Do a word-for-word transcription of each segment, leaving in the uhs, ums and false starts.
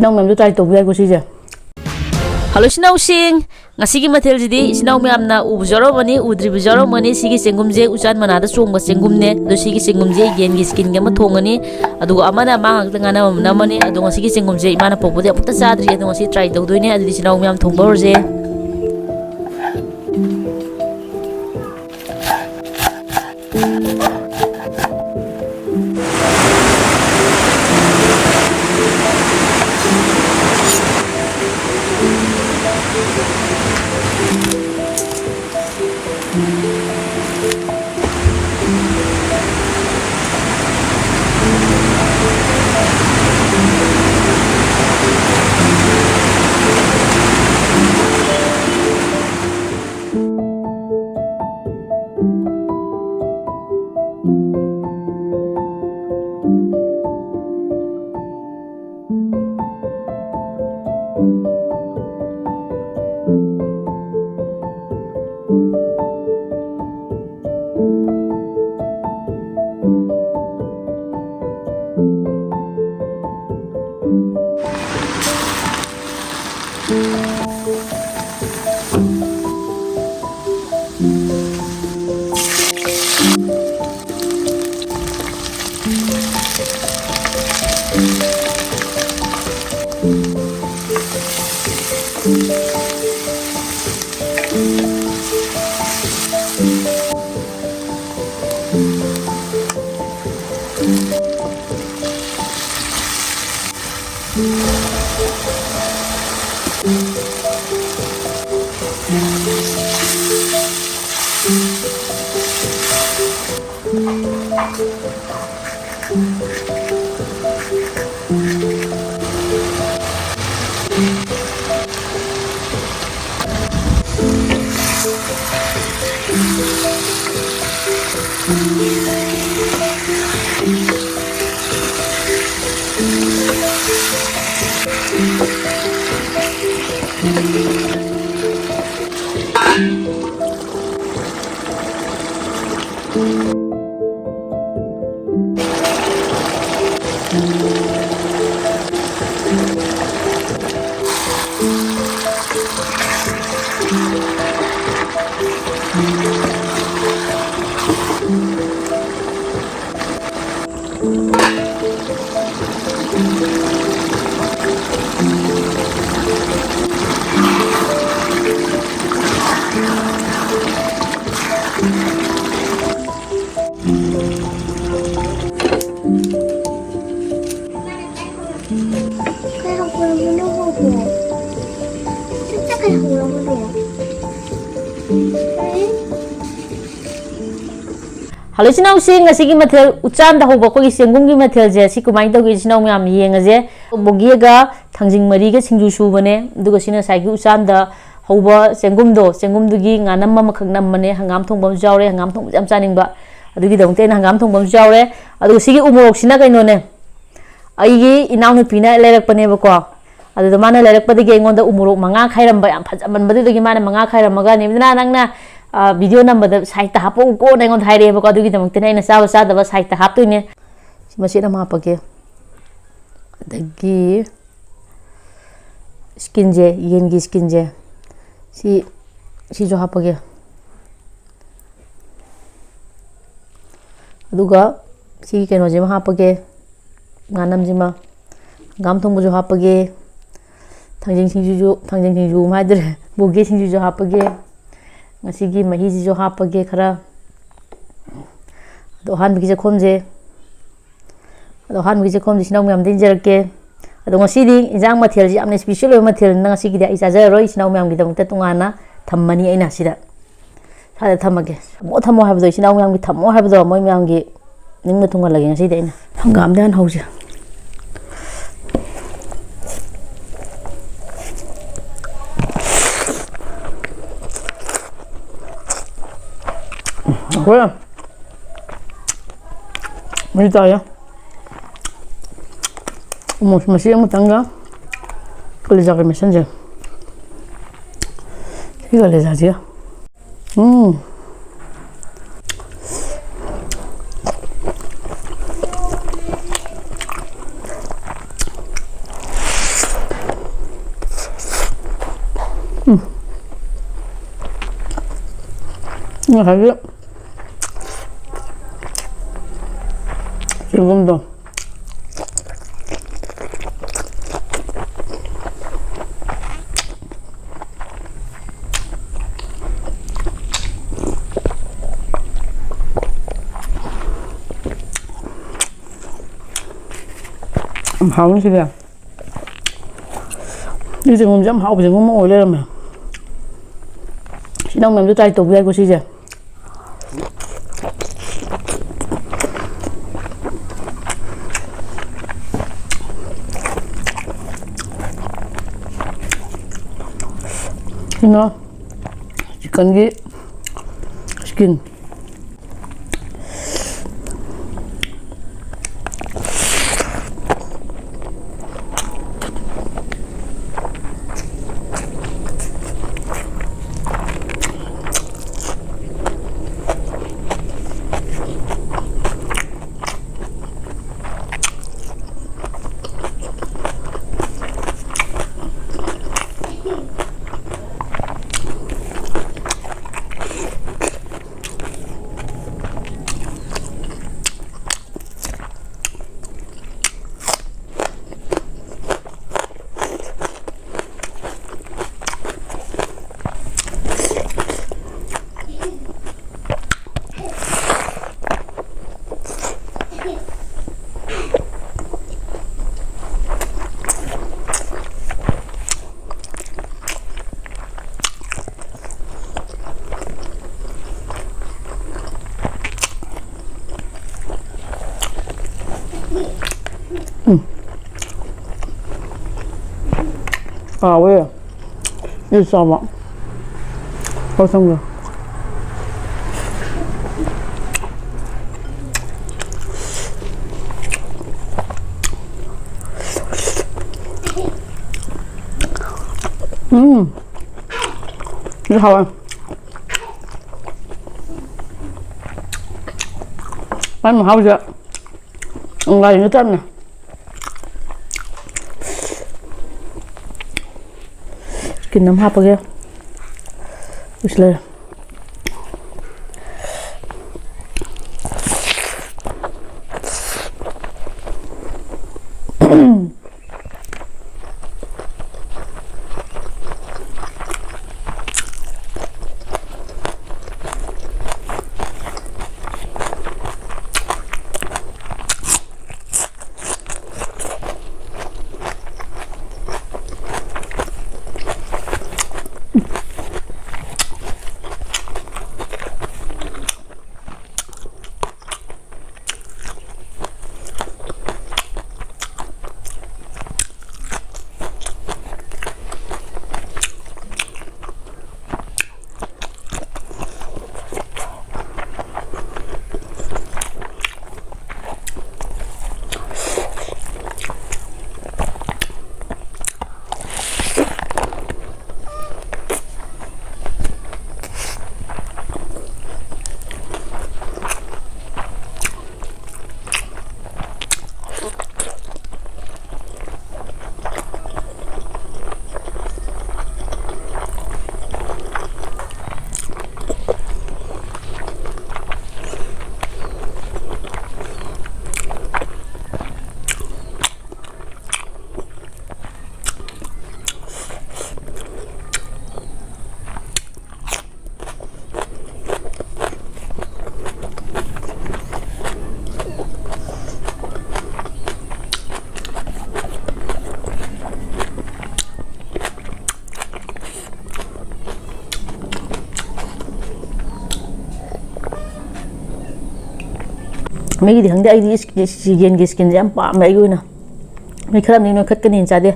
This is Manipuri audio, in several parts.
ꯅꯪ ꯃꯌꯥꯝꯁꯨ try ꯇꯧꯕ ꯌꯥꯏꯀꯣ ꯁꯤꯁꯦ꯫ Hello ꯏꯆꯤꯟ ꯏꯅꯥꯎꯁꯤꯡ, ꯉꯁꯤꯒꯤ ꯃꯊꯦꯜꯁꯤꯗꯤ ꯏꯆꯤꯟ ꯏꯅꯥꯎ ꯃꯌꯥꯝꯅ ꯎꯕꯁꯨ ꯌꯥꯎꯔꯝꯃꯅꯤ, ꯎꯗ꯭ꯔꯤꯕꯁꯨ ꯌꯥꯎꯔꯝꯃꯅꯤ꯫ ꯁꯤꯒꯤ ꯆꯦꯡꯒꯨꯝꯁꯦ ꯎꯆꯥꯟ ꯃꯅꯥꯗ ꯆꯣꯡꯕ ꯆꯦꯡꯒꯨꯝꯅꯦ꯫ ꯑꯗꯣ ꯁꯤꯒꯤ ꯆꯦꯡꯒꯨꯝꯁꯦ ꯌꯦꯟꯒꯤ skin ꯑꯃ ꯊꯣꯡꯉꯅꯤ, ꯑꯗꯨꯒ ꯑꯃꯅ ꯃꯥ ꯉꯥꯛꯇ ꯉꯥꯅꯕ ꯑꯃ ꯅꯝꯃꯅꯤ꯫ ꯑꯗꯣ ꯉꯁꯤꯒꯤ ꯆꯦꯡꯒꯨꯝꯁꯦ ꯏꯃꯥꯅ ꯄꯣꯛꯄꯗꯤ ꯑꯃꯨꯛꯇ ꯆꯥꯗ꯭ꯔꯤ, ꯑꯗꯣ ꯉꯁꯤ try ꯇꯧꯗꯣꯏꯅꯦ꯫ ꯑꯗꯨꯗꯤ ꯏꯆꯤꯟ ꯏꯅꯥꯎ ꯃꯌꯥꯝ ꯊꯣꯡꯕ ꯍꯧꯔꯁꯦ꯫ ꯀꯩ ꯍꯧꯔꯝꯕꯅꯣ ꯕꯣꯕꯣ? ꯆꯠ ꯆꯠ ꯀꯩ ꯍꯧꯔꯝꯕꯅꯣ? ꯀꯩ? ꯍꯜꯂꯣ ꯏꯆꯤꯟ ꯏꯅꯥꯎꯁꯤꯡ, ꯉꯁꯤꯒꯤ ꯃꯊꯦꯜ ꯎꯆꯥꯟꯗ ꯍꯧꯕ ꯑꯩꯈꯣꯏꯒꯤ ꯆꯦꯡꯒꯨꯝꯒꯤ ꯃꯊꯦꯜꯁꯦ ꯁꯤ ꯀꯃꯥꯏꯅ ꯇꯧꯒꯦ ꯏꯆꯤꯟ ꯏꯅꯥꯎ ꯃꯌꯥꯝ ꯌꯦꯡꯉꯁꯦ꯫ ꯕꯣꯒꯦꯒ ꯊꯥꯡꯖꯤꯡ ꯃꯔꯤꯒ ꯁꯤꯡꯖꯨ ꯁꯨꯕꯅꯦ, ꯑꯗꯨꯒ ꯁꯤꯅ ꯉꯁꯥꯏꯒꯤ ꯎꯆꯥꯟꯗ ꯍꯧꯕ ꯆꯦꯡꯒꯨꯝꯗꯣ, ꯆꯦꯡꯒꯨꯝꯗꯨꯒꯤ ꯉꯥꯅꯝ ꯑꯃꯈꯛ ꯅꯝꯕꯅꯦ, ꯍꯪꯒꯥꯝ ꯊꯣꯡꯕ ꯑꯃꯁꯨ ꯌꯥꯎꯔꯦ, ꯍꯪꯒꯥꯝ ꯊꯣꯡꯕꯁꯦ ꯌꯥꯝ ꯆꯥꯅꯤꯡꯕ, ꯑꯗꯨꯒꯤꯗꯃꯛꯇ ꯑꯩꯅ ꯍꯪꯒꯥꯝ ꯊꯣꯡꯕ ꯑꯃꯁꯨ ꯌꯥꯎꯔꯦ꯫ ꯑꯗꯨꯒ ꯁꯤꯒꯤ ꯎ ꯃꯣꯔꯣꯛꯁꯤꯅ ꯀꯩꯅꯣꯅꯦ, ꯑꯩꯒꯤ ꯏꯅꯥꯎꯅꯨꯄꯤꯅ ꯂꯩꯔꯛꯄꯅꯦꯕꯀꯣ꯫ ꯑꯗꯨꯗ ꯃꯥꯅ ꯂꯩꯔꯛꯄꯗꯒꯤ ꯑꯩꯉꯣꯟꯗ ꯎ ꯃꯣꯔꯣꯛ ꯃꯉꯥ ꯈꯥꯏꯔꯝꯕ, ꯌꯥꯝ ꯐꯖꯃꯟꯕꯗꯨꯗꯒꯤ ꯃꯥꯅ ꯃꯉꯥ ꯈꯥꯏꯔꯝꯃꯒ, "ꯅꯦꯕꯤꯗꯤꯅꯥ, ꯅꯪꯅ, ꯑ, ꯚꯤꯗꯤꯑꯣ ꯅꯝꯕꯗ ꯁꯥꯏꯠꯇ ꯍꯥꯞꯄꯛꯎꯀꯣꯅ" ꯑꯩꯉꯣꯟꯗ ꯍꯥꯏꯔꯛꯑꯦꯕꯀꯣ꯫ ꯑꯗꯨꯒꯤꯗꯃꯛꯇꯅꯦ ꯑꯩꯅ ꯆꯥꯕ ꯆꯥꯗꯕ ꯁꯥꯏꯠꯇ ꯍꯥꯞꯇꯣꯏꯅꯦ꯫ ꯁꯤ ꯃꯆꯦꯠ ꯑꯃ ꯍꯥꯞꯄꯒꯦ꯫ ꯑꯗꯒꯤ ꯁ꯭ꯀꯤꯟꯁꯦ, ꯌꯦꯟꯒꯤ ꯁ꯭ꯀꯤꯟꯁꯦ, ꯁꯤ, ꯁꯤꯁꯨ ꯍꯥꯞꯄꯒꯦ꯫ ꯑꯗꯨꯒ ꯁꯤꯒꯤ ꯀꯩꯅꯣꯁꯤꯃ ꯍꯥꯞꯄꯒꯦ, ꯉꯥꯅꯝꯁꯤꯃ, ꯍꯪꯒꯥꯝ ꯊꯣꯡꯕꯁꯨ ꯍꯥꯞꯄꯒꯦ, ꯊꯥꯡꯖꯤꯡ ꯁꯤꯡꯖꯨꯁꯨ, ꯊꯥꯡꯖꯤꯡ ꯁꯤꯡꯖꯨ ꯑꯃ ꯍꯥꯏꯗꯣꯔꯦ, ꯕꯣꯒꯦ ꯁꯤꯡꯖꯨꯁꯨ ꯍꯥꯞꯄꯒꯦ, ꯉꯁꯤꯒꯤ ꯃꯍꯤꯁꯤꯁꯨ ꯍꯥꯞꯄꯒꯦ ꯈꯔ꯫ ꯑꯗꯣ ꯑꯍꯥꯟꯕꯒꯤ ꯆꯥꯛꯈꯣꯝꯁꯦ, ꯑꯗꯣ ꯑꯍꯥꯟꯕꯒꯤ ꯆꯥꯛꯈꯣꯝꯁꯦ ꯏꯆꯤꯟ ꯏꯅꯥꯎ ꯃꯌꯥꯝꯗ ꯏꯟꯖꯔꯛꯀꯦ꯫ ꯑꯗꯣ ꯉꯁꯤꯗꯤ ꯏꯟꯖꯥꯡ ꯃꯊꯦꯜꯁꯤ ꯌꯥꯝꯅ ꯏꯁꯄꯤꯁꯦꯜ ꯑꯣꯏꯕ ꯃꯊꯦꯜꯅꯤꯅ ꯉꯁꯤꯒꯤꯗꯤ ꯑꯩ ꯆꯥꯖꯔꯔꯣꯏ, ꯏꯆꯤꯟ ꯏꯅꯥꯎ ꯃꯌꯥꯝꯒꯤꯗꯃꯛꯇ ꯇꯣꯉꯥꯟꯅ ꯊꯝꯃꯅꯤ ꯑꯩꯅ ꯁꯤꯗ꯫ ꯁ꯭ꯋꯥꯏꯗ ꯊꯝꯃꯒꯦ꯫ ꯊꯝꯃꯣ ꯊꯝꯃꯣ ꯍꯥꯏꯕꯗꯣ, ꯏꯆꯤꯟ ꯏꯅꯥꯎ ꯃꯌꯥꯝꯒꯤ ꯊꯝꯃꯣ ꯍꯥꯏꯕꯗꯣ, ꯃꯣꯏ ꯃꯌꯥꯝꯒꯤ ꯅꯤꯡꯕ ꯊꯨꯡꯍꯜꯂꯒꯦ ꯉꯁꯤꯗꯤ ꯑꯩꯅ꯫ ꯍꯪꯒꯥꯝꯗ ꯍꯥꯟꯅ ꯍꯧꯁꯦ꯫ ꯑꯩꯈꯣꯏ ꯃꯍꯤ ꯇꯥꯏꯌꯦ꯫ ꯃꯣꯁ ꯃꯁꯤ ꯑꯃꯇꯪꯒ ꯀꯂꯦꯖꯥꯒ ꯃꯦꯠꯁꯟꯁꯦ꯫ ꯁꯤ ꯀꯂꯦꯖꯥꯁꯤꯒ꯫ ꯎꯝ꯫ ꯎꯝ꯫ ꯉꯁꯥꯏꯒꯤ ꯆꯦꯡꯒꯨꯝꯗꯣ ꯍꯥꯎꯅꯤ ꯁꯤꯗꯤ꯫ ꯁꯤ ꯆꯦꯡꯒꯨꯝꯁꯦ ꯌꯥꯝ ꯍꯥꯎꯕ ꯆꯦꯡꯒꯨꯝ ꯑꯃ ꯑꯣꯏ ꯂꯩꯔꯝꯃꯦ꯫ ꯁꯤ ꯅꯪ ꯃꯌꯥꯝꯁꯨ try ꯇꯧꯕ ꯌꯥꯏꯀꯣ ꯁꯤꯁꯦ꯫ ꯁꯤꯅ chickenꯒꯤ skin꯫ ꯎꯝ꯫ ꯍꯥꯎꯋꯦ꯫ ꯏ ꯆꯥꯕ꯫ ꯍꯣꯏ, ꯊꯝꯒꯦ꯫ ꯎꯝ꯫ ꯁꯤ ꯍꯥꯎꯋꯦ꯫ ꯃꯥꯏ ꯃꯍꯥꯎꯁꯦ ꯉꯥꯔꯤ ꯅꯠꯇꯕꯅꯦ꯫ Skin ꯑꯃ ꯍꯥꯞꯄꯒꯦ꯫ ꯎꯏꯁ ꯂꯩꯔꯦ꯫ ꯃꯤꯒꯤꯗꯤ ꯈꯪꯗꯦ, ꯑꯩꯗꯤ ꯏꯁ-, ꯏꯁ-, ꯌꯦꯟꯒꯤ skinꯁꯦ ꯌꯥꯝ ꯄꯥꯝꯃꯦ ꯑꯩꯒꯤ ꯑꯣꯏꯅ꯫ ꯃꯤ ꯈꯔ ꯑꯃꯗꯤ ꯅꯣꯏꯈꯠꯀꯅꯤꯅ ꯆꯥꯗꯦ꯫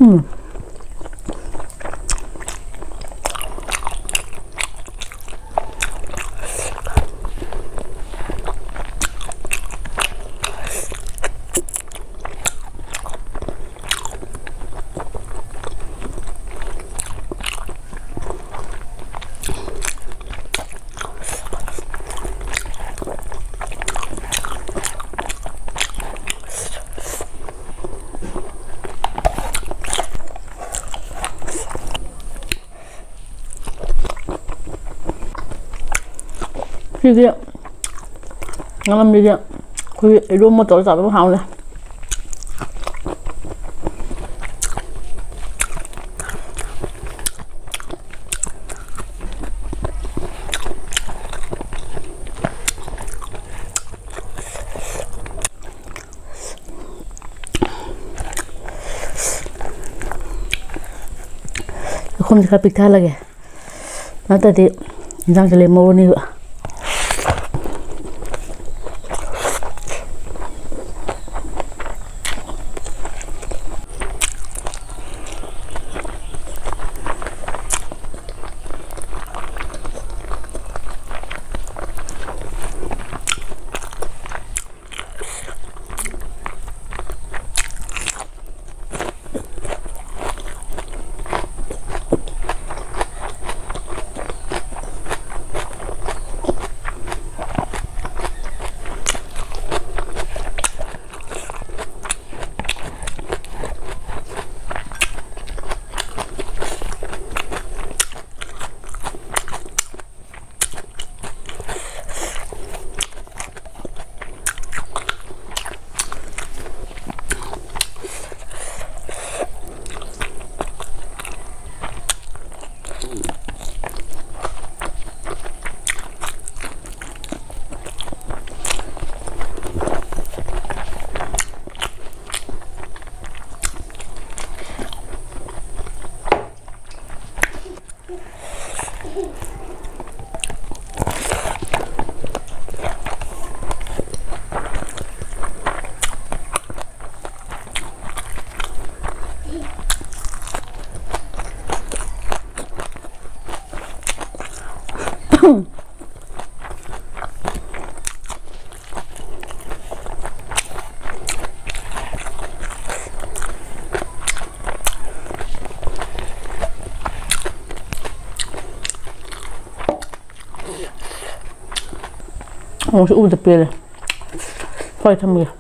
ꯎꯝ꯫ ꯁꯤꯗꯤ ꯉꯥꯂꯝꯕꯤꯗꯤ ꯑꯩꯈꯣꯏ ꯏꯔꯣꯝꯕ ꯇꯧꯔ ꯆꯥꯕ ꯍꯥꯎꯅꯤ꯫ ꯆꯥꯛꯈꯨꯝꯁꯦ ꯈꯔ ꯄꯤꯛꯊꯍꯜꯂꯒꯦ, ꯅꯠꯇ꯭ꯔꯗꯤ ꯏꯟꯖꯥꯡꯁꯦ ꯂꯦꯝꯍꯧꯔꯅꯤꯕ꯫ ꯑꯃꯨꯛꯁꯨ ꯎꯕꯗ ꯄꯦꯜꯂꯦ꯫ ꯍꯣꯏ, ꯊꯝꯃꯒꯦ꯫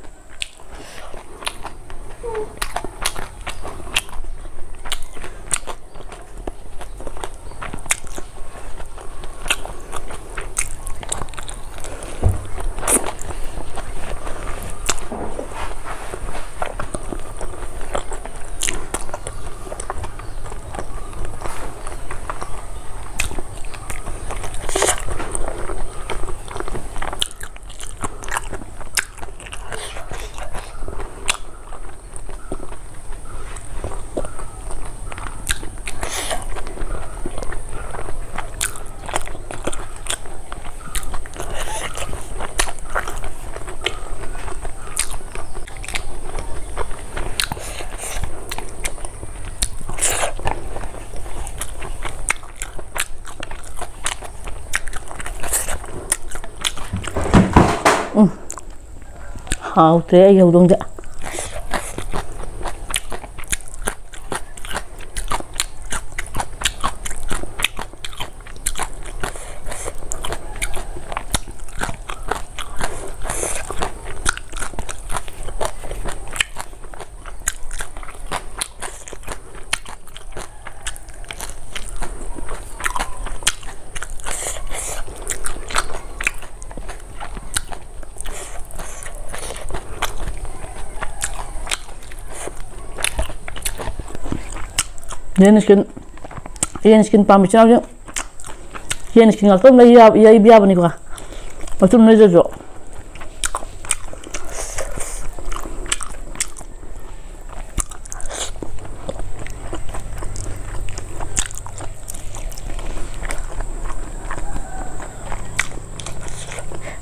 ꯍꯥꯎꯇ꯭ꯔꯦ ꯑꯩꯒꯤ ꯍꯧꯗꯣꯡꯁꯦ꯫ ꯌꯦꯟ skin, ꯌꯦꯟ skin ꯄꯥꯝꯕ ꯏꯆꯤꯟ ꯏꯅꯥꯎꯁꯤꯡ, ꯌꯦꯟ skin ꯉꯥꯛꯇꯪ ꯂꯩ ꯌꯥ-, ꯌꯩꯕ ꯌꯥꯕꯅꯤꯀꯣ꯫ ꯃꯇꯨꯝ ꯂꯩꯗ꯭ꯔꯁꯨ꯫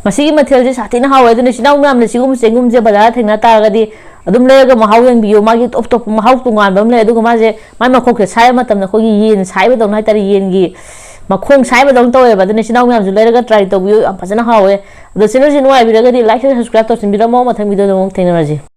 ꯉꯁꯤꯒꯤ ꯃꯊꯦꯜꯁꯦ ꯁꯥꯊꯤꯅ ꯍꯥꯎꯋꯦ꯫ ꯑꯗꯨꯅ ꯏꯆꯤꯟ ꯏꯅꯥꯎ ꯃꯌꯥꯝꯅ ꯁꯤꯒꯨꯝꯕ ꯆꯦꯡꯒꯨꯝꯁꯦ ꯕꯖꯥꯔꯗ ꯊꯦꯡꯅ ꯇꯥꯔꯒꯗꯤ ꯑꯗꯨꯝ ꯂꯩꯔꯒ ꯃꯍꯥꯎ ꯌꯦꯡꯕꯤꯌꯨ꯫ ꯃꯥꯒꯤ ꯇꯣꯞ ꯇꯣꯞꯄ ꯃꯍꯥꯎ ꯇꯣꯉꯥꯟꯕ ꯑꯃ ꯂꯩ꯫ ꯑꯗꯨꯒ ꯃꯥꯁꯦ ꯃꯥꯏ ꯃꯈꯣꯛꯁꯦ ꯁꯥꯏꯕ ꯃꯇꯝꯗ ꯑꯩꯈꯣꯏꯒꯤ ꯌꯦꯟ ꯁꯥꯏꯕꯗꯧꯅ ꯍꯥꯏꯇꯥꯔꯦ, ꯌꯦꯟꯒꯤ ꯃꯈꯣꯡ ꯁꯥꯏꯕꯗꯧꯅ ꯇꯧꯋꯦꯕ꯫ ꯑꯗꯨꯅ ꯏꯆꯤꯟ ꯏꯅꯥꯎ ꯃꯌꯥꯝꯁꯨ ꯂꯩꯔꯒ try ꯇꯧꯕꯤꯌꯨ, ꯌꯥꯝ ꯐꯖꯅ ꯍꯥꯎꯋꯦ꯫ ꯑꯗꯣ channelꯁꯤ ꯅꯨꯡꯉꯥꯏꯕꯤꯔꯒꯗꯤ like, share, subscribe ꯇꯧꯁꯤꯟꯕꯤꯔꯝꯃꯣ꯫ ꯃꯊꯪ videoꯗ ꯑꯃꯨꯛ ꯊꯦꯡꯅꯔꯁꯤ꯫